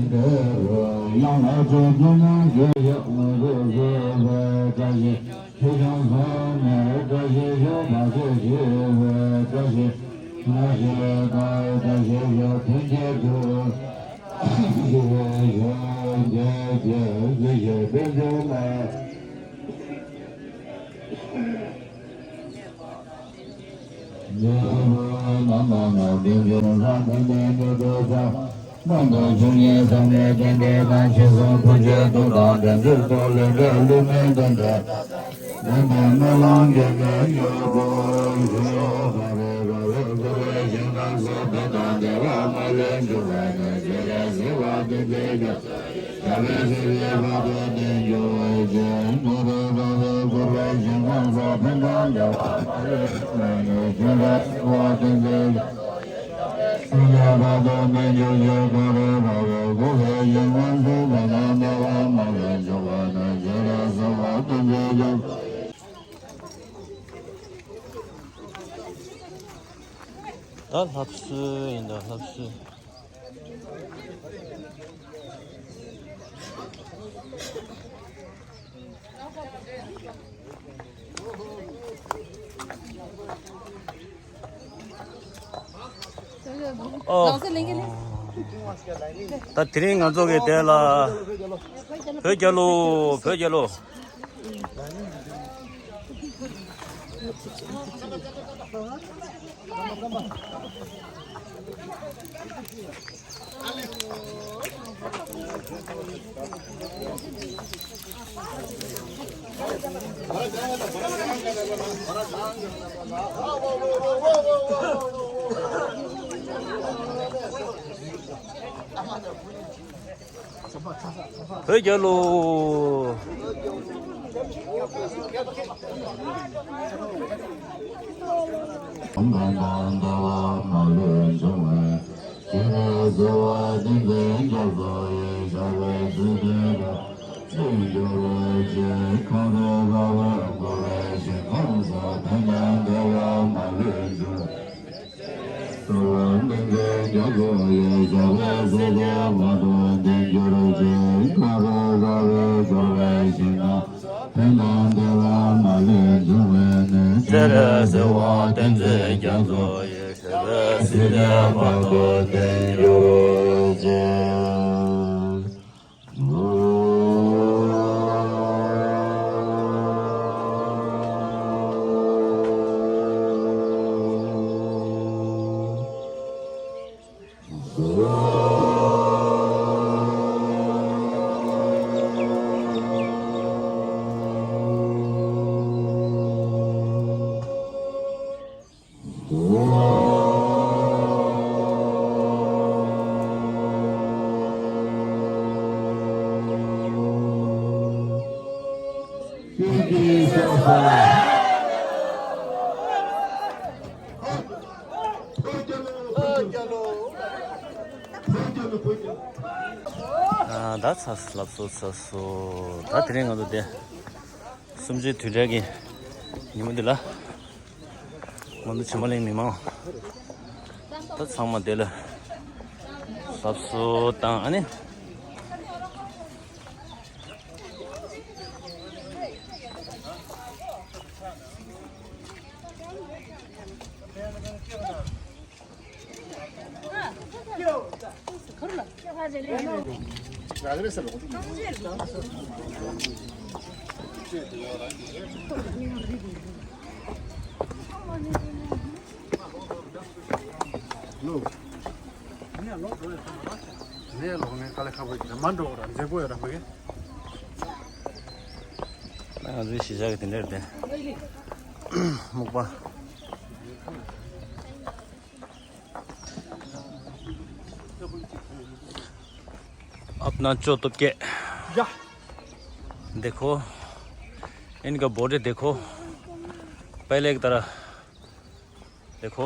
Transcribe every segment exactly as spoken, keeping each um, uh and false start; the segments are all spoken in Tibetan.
ཡང་ལ་སྤྱོད་ཀྱི་ནང་གི་ཡག་མི་རུ་བཟོས་པའི་བཀྲ་ཤིས། ཆོས་སྐྱོང་སོགས་ནས་བཀྲ་ཤིས་ཤོག་བར་ཆད་ཞི་བའི་བཀྲ་ཤིས། ང་ཞེས་པའི་བཀྲ་ཤིས་ཤོག་ཐུན་གྱི་དུས། ཞི་བའི་ཆོས་རྒྱལ་རྒྱལ་གཟི་ཞིག་དཔལ་འབྱོར་ལ། ད་ལྷ་གསོལ་ཡིན་ད་ལྷ་གསོལ། ཨོ། ད་དེ་རིང་ང་ཚོ་གི་དེ་ལ་བོད་རྒྱལ་ལོ། བོད་རྒྱལ་ལོ། བོད་རྒྱལ་ལོ། ཨ། ད་ཚར་སོང་། ལབ་སོ་ཚར་སོང་། ད་དེ་རིང་ང་ཚོ་དེ་གསུམ་བཅུའི་དུས་དྲན་གྱི་ཉིན་མོ་འདི་ལ། ང་ཚོ་བྱེ་མ་གླིང་མི་མང་ད་ཚང་མ་དེ་ལ་ལབ་སོ་དང་། ཨ་ནི། ལོ། ནས་ལོག་ནས་དཀའ་ལས་ཁག་པོ་ཡོད་མ་འགྲོ་ར་མཛེས་པོ་ཡོད་ར་མ་གི། ད་ང་ཚོའི་གཞིས་ཆགས་ཀྱི་དེ་འདྲ་རེད་དེ། སྨུག་པ། अपना चोटोके। या। देखो, इनका बॉडी देखो, पहले की तरह देखो।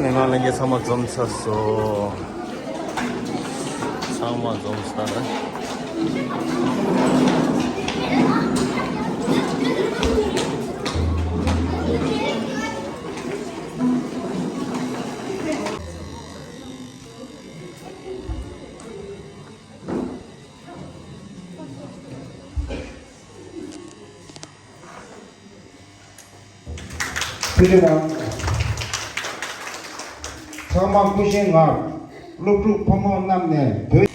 ང་ལྷན་རྒྱས་ཚང་མ་འཛོམས་ཚར་སོང་། ཚང་མ་འཛོམས་ཚར། ཚེ་རིང་དབང་། ཚང་མ་སྐུ་བཞེངས་ངར། སློབ་ཕྲུག་ཕོ་མོ་རྣམས་ནས་བོད།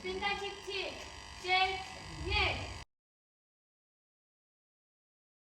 སྤུན་ཟླ་གཅིག་གཅིག་བཅས་ངས།